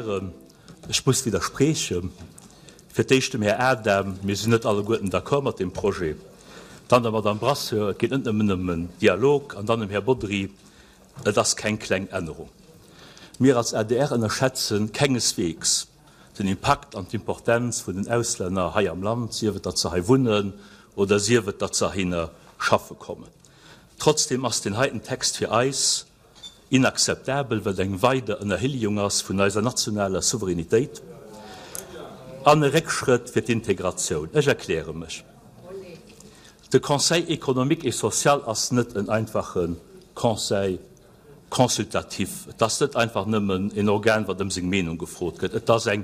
Hären, ech muss widdersprechen. Fir d'éischt dem Här Adam, Mir sinn net alleguerten d'accord mat deem Projet. Dann der Madame Brasseur, Et geet net nëmmen ëm en Dialog. An dann dem Här Bodry, Et ass keng kleng Ännerung. Mir als adr ënnerschätze kengesweegs den Impakt an d'Importenz vun den Auslänner hei am Land, sief et, datt se hei wunnen oder sief et, datt se heihinner schaffe kommen. Trotzdem ass deen heiten Text fir eis inakzeptabel, well et eng weider Ënnerhiligung ass vun eiser nationaler Souveränitéit an e Réckschrëtt fir d'Integratioun. Ech erkläre mech. De Conseil économique et social ass net en einfache Conseil consultatif. Et ass net einfach nëmmen en Organ, wat ëm seng Meenung gefrot gëtt. Et ass eng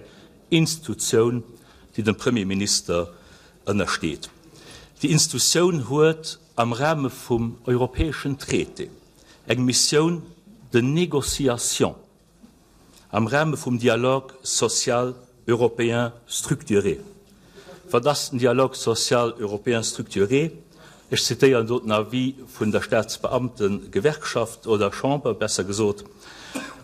Institutioun, déi dem Premierminister ënnersteet. Déi Institutioun huet am Rahme vum europäeschen Traité eng Mission de négociation am Rahme vum Dialogue social européen structuré. Wat ass den Dialogue social européen structuré? Ech zitéieren do den Avis vun der Staatsbeamtengewerkschaft, oder Chamber besser gesot,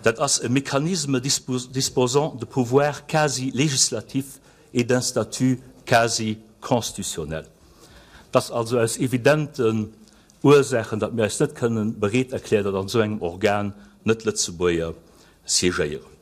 Dat ass e Mécanisme disposant de pouvoirs quasi législatifs et d'un statut quasi constitutionnel. Et ass also aus evidenten Ursaachen, datt mir eis net kënnen bereet erklären, datt an esou engem Organ Net-Lëtzebuerger siégéieren.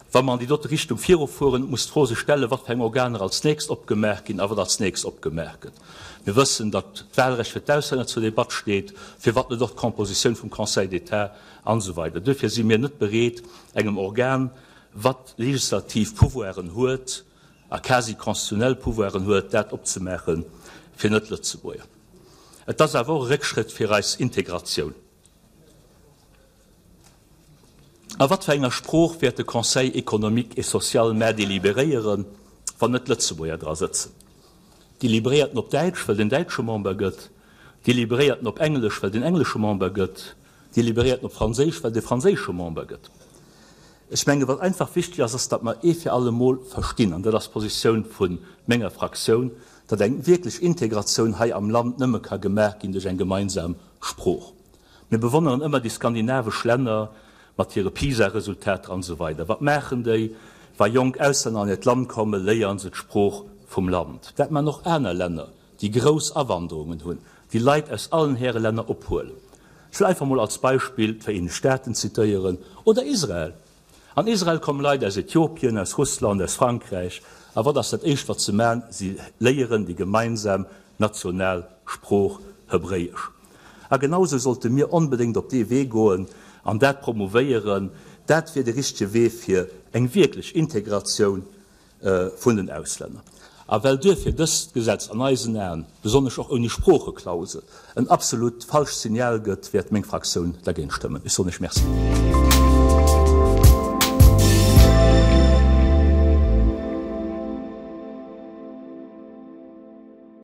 Wa mer an déi dote Richtung virufueren, muss d'Fro sech stellen, wat fir eng Organer als nächst opgemaach ginn a wat als nächst opgemaach gëtt. Mir wëssen, datt d'Wahlrecht fir d'Auslänner zur Debatt steet, firwat net och d'Compositioun vum Conseil d'État an esou weider. Duerfir si mir net bereet, engem Organ, wat legislativ Pouvoiren huet a quasi constitutionnel Pouvoiren huet, dat opzemaache fir Net-Lëtzebuerger. Et ass awer och e Réckschrëtt fir eis Integratioun. A wat fir enger Sprooch wäert de Conseil économique et social mä deliberéieren, wann net Lëtzebuerger dra sëtzen? Deliberéiert en op Däitsch, well den Däitsche Member gëtt? Deliberéiert en op Englesch, well den englesche Member gëtt? Deliberéiert en op Franséisch, well de franséische Member gëtt? Ech mengen, wat einfach wichteg ass, ass, datt mer ee fir alle Mol verstinn, an dat ass d'Positioun vu menger Fraktioun, datt eng wierklech Integratioun hei am Land nëmme ka gemaach ginn duerch eng gemeinsam Sprooch. Mir bewonneren ëmmer déi skandinavesch Länner mat hire PISA-Resultater an esou weider. Wat maachen déi? Wa jonk Auslänner an hiert Land kommen, léieren se d'Sprooch vum Land. Dat maachen och aner Länner, déi grouss Awanderungen hunn, déi Leit aus allen Häre Länner ophuelen. Ech wëll einfach mol als Beispill d'Vereenegt Staaten zitéieren oder Israel. An Israel kommen Leit aus Äthiopien, aus Russland, aus Frankräich. A wat ass dat éischt, wat se man? Si léieren déi gemeinsam national Sprooch Hebräesch. A genau esou sollte mir onbedéngt op dee Wee goen an dat promouvéieren. Dat wier de richtege Wee fir eng wierklech Integratioun vun den Auslänner. A well duerfir dëst Gesetz an eisen Aen, besonnesch och ouni Sproocheklausel, en absolut falscht Signal gëtt, wäert meng Fraktioun dergéint stëmmen. Ech soen Iech Merci.